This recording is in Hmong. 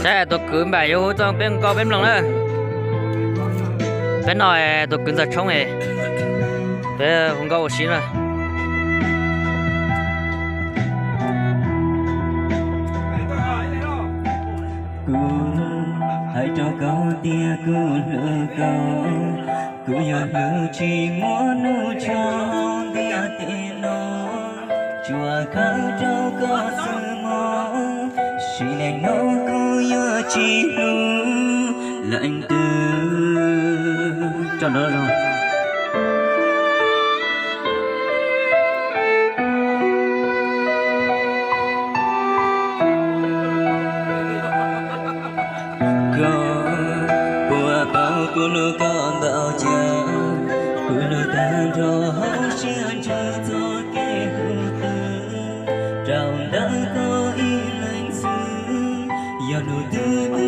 Saib tus kwv npam yuav hu txog peb nkauj peb mloog na. Peb noj tus kwv ntxawg tshoob es peb hu nkauj ua si na. Kuv hais rau koj tias kuv hlub koj, kuv yog hlub tsis muaj nub tshoob ntiaj teb no, tsuas khaws rau koj xwb mog, sim neej no kuv yuav tsis hlub leej twg. Koj puas paub kuv hlub koj ntau cas, kuv hlub tag nrho hauv siab ntsws txoj kev hlub twg, rau ntawm koj ib leeg xwb, yog hnub twg